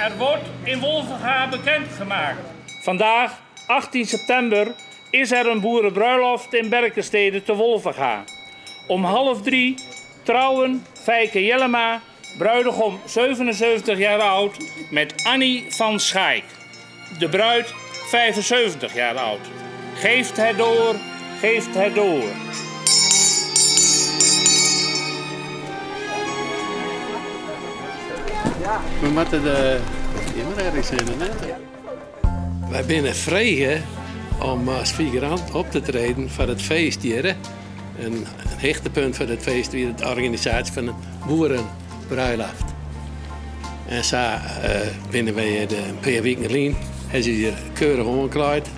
Er wordt in Wolvega bekendgemaakt. Vandaag, 18 september, is er een boerenbruiloft in Berkenstede te Wolvega. Om 2:30 trouwen Feike Jellema, bruidegom 77 jaar oud, met Annie van Schaik. De bruid 75 jaar oud. Geeft het door, geeft het door. We moeten de immer ergens in, hè? Wy binne frege om as figurant op te treden foar it feest hjir. En it hichtepunt fan it feest wie de organisaasje fan in boerenbruiloft. En sa binne wy hjir in pear wiken lyn, ha se hjir keurich oanklaaid.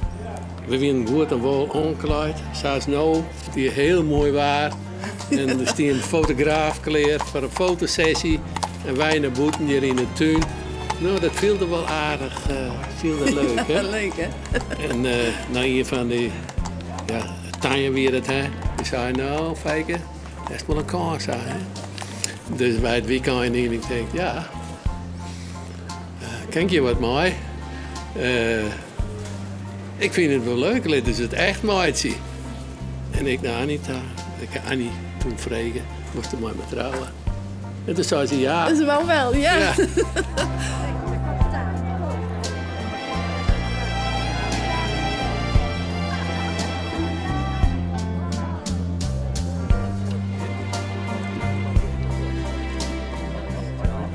We wienen goed en wol oanklaaid, sa as no. It wie hiel moai waar en der stie in fotograaf klear foar in fotosessy. En wy nei bûten hjir yn de tún. No, dat fielde wol aardich, fielde leuk, hè? Leuk, hè? En nei ien fan dy, ja, Tanja wie dat, hè? Dy sei, no, Feike, hast wol in kâns, sa, hè? Dus by it wykein yn, ik tink, ja, kin ik hjir wat mei? Ik fyn it wol leuk, lit ús it echt meitsje. En ik nei Annie ta, ik ha Annie toen frege, wolsto mei my trouwe? En toen sei se ja. Ze wou wel, ja. Ja.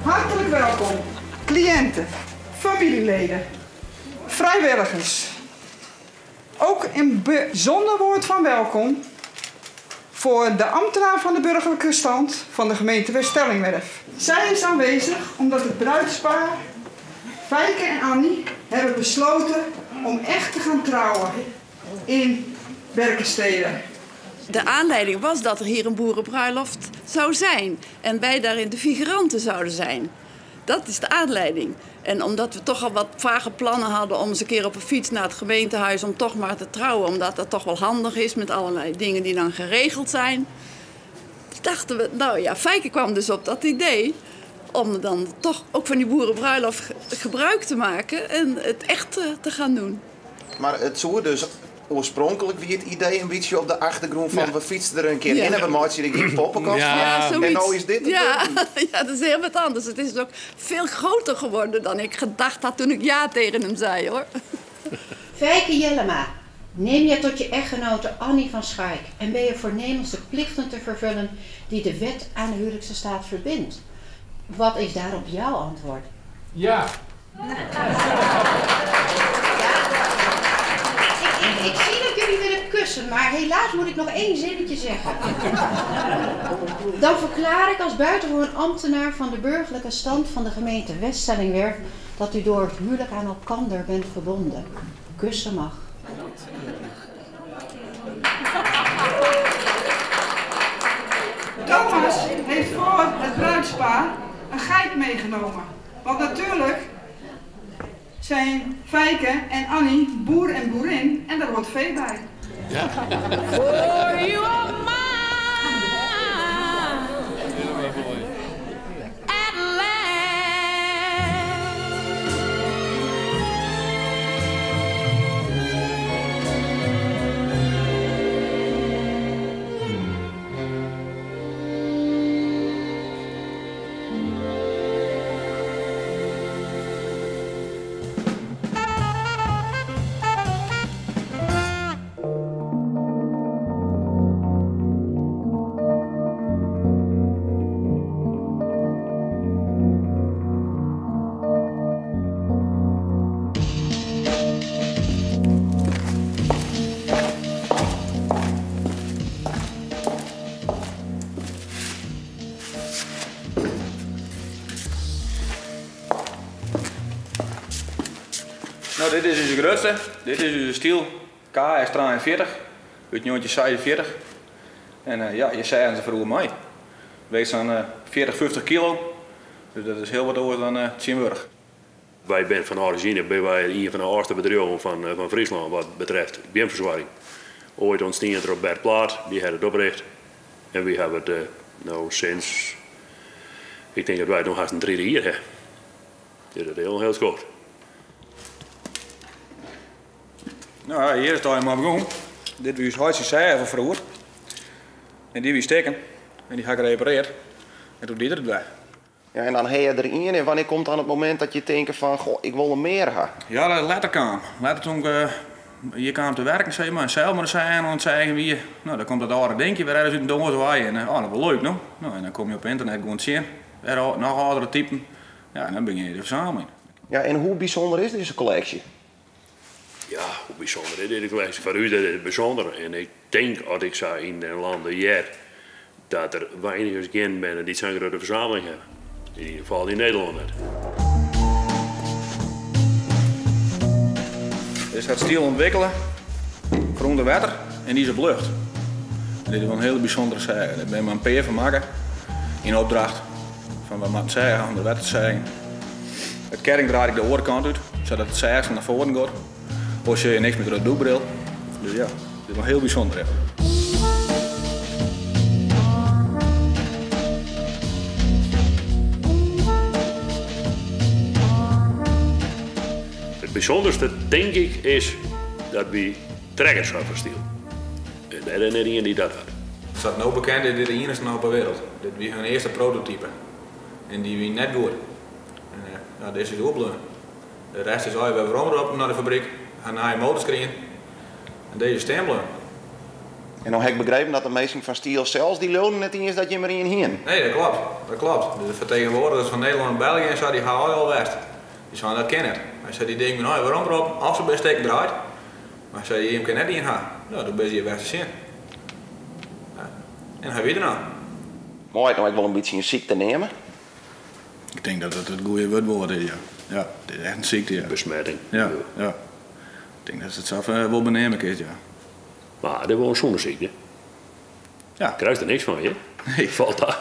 Hartelijk welkom, cliënten, familieleden, vrijwilligers. Ook een bijzonder woord van welkom voor de ambtenaar van de burgerlijke stand van de gemeente Weststellingwerf. Zij is aanwezig omdat het bruidspaar Feike en Annie hebben besloten om echt te gaan trouwen in Berkenstede. De aanleiding was dat er hier een boerenbruiloft zou zijn en wij daarin de figuranten zouden zijn. Dat is de aanleiding. En omdat we toch al wat vage plannen hadden om eens een keer op een fiets naar het gemeentehuis om toch maar te trouwen, omdat dat toch wel handig is met allerlei dingen die dan geregeld zijn, dachten we, nou ja, Feike kwam dus op dat idee om dan toch ook van die boerenbruiloft gebruik te maken en het echt te gaan doen. Maar it soe dus oarspronklik wie it idee in bytsje op de achtergrûn fan Ja. we fytsen der in kear Ja. yn en we meitsje der gjin poppenkast Ja. fan. Ja, En zoiets. no is dit het Ja. ding. Ja, dat is heel wat anders. Het is ook veel groter geworden dan ik gedacht had toen ik ja tegen hem zei, hoor. Feike Jellema, neem jij tot je echtgenote Annie van Schaik en ben je voornemens de plichten te vervullen die de wet aan de huwelijkse staat verbindt? Wat is daarop jouw antwoord? Ja. Ik zie dat jullie willen kussen, maar helaas moet ik nog één zinnetje zeggen. Dan verklaar ik als buitengewoon ambtenaar van de burgerlijke stand van de gemeente Weststellingwerf dat u door het huwelijk aan elkander bent verbonden. Kussen mag. Thomas heeft voor het bruidspaar een geit meegenomen. Want natuurlijk zijn Feike en Annie boer en boerin en daar hoort vee bij. Ja. For you are mine. At last. Nou, dit is onze grootste. Dit is onze Stihl KS43 uit 1946. En je zei ze vroeger mij. Weegt zo'n 40, 50 kilo. Dus dat is heel wat anders dan Tjinburg. Wij zijn van origine ben wij een van de oudste bedrijven van Friesland wat betreft beamverzorging. Ooit ontstaan door Bert Plaat, die had het opgericht. En we hebben het nou sinds, ik denk dat wij het nog haast een 3 jaar hebben. Dus dat is al hiel skoft. No ja, hjir is it allegear mei begûn. Dit wie ús heit syn seage fan froeger. En dy wie stikken en dy ha ik repareard. En doe die er it wer. Ja, en dan ha je der ien en wannear komt dan it momint dat je tinke fan, goh, ik wol der mear ha? Ja, dat is letter kaam. Letter toen ik eh, hjir kaam te werken, sis mar, en sels mei de seagen oan it seagen wie, no, dan komt dat âlde dinkje wer ergens út in doaze wei en oh, dat wol leuk, no. No, en dan komme je op ynternet gewoan tsjin, wer noch âldere typen. Ja, en dan begjinne je te fersameljen. Ja, en hoe bysûnder is dizze kolleksje? Ja, hoe bysûnder is dizze kolleksje? Foar ús is it bysûnder. En ik tink, as ik sa yn den lande hear, dat der weinich gjin binne dy't sa'n grutte fersameling hawwe. Yn ieder gefal yn Nederlân net. Dit hat Stihl ûntwikkele foar ûnder wetter en dy is op lucht. En dit is wol in hiele bysûndere seage. Dêr binne mar in pear fan makke yn opdracht fan wy moatte seage ûnder wetter seagen. It ketting draait ek de oare kant út, sadat it seachsel nei foaren giet. Oars sjoch je niks mear troch de dûkbril. Dus ja, dit is wol hiel bysûnder. Ja. It bysûnderste, tink ik, is dat wy trekkers ha fan Stihl. En dêr is net ien dy't dat hat. Sa't no bekend is dit de iennichste op 'e wereld. Dit wie hun earste prototype en dy wie net goed. En ja, dizze is oerbleaun. De rest is allegear wer weromroppen nei de fabryk, ha nije motors krigen en dizze is stean bleaun. En no ha ik begrepen dat de minsken fan Stihl sels dy leauden net iens dat jim der ien hienen. Nee, dat klopt. Dat klopt. Dus de fertegenwoardigers fan Nederlân en België en sa, dy ha al west. Dy seinen dat kin net. Hy sei dy dingen binne allegear weromroppen, of se binne stikken draaid. Mar hy sei jim kinne net ien ha. No, doe binne se hjir west te sjen. Ja. En hy wie der noch. Mei it no ek wol in bytsje in sykte neame? Ik tink dat dat it goede wurd wol wat is, ja. Ja, it is echt in sykte, ja. Besmetting. Ja, ja. Ik tink dat it sa wol beneame kinst, ja. Mar it is wol in sûne sykte. Ja. Krijst der niks fan, hear. Nee. Falt ta.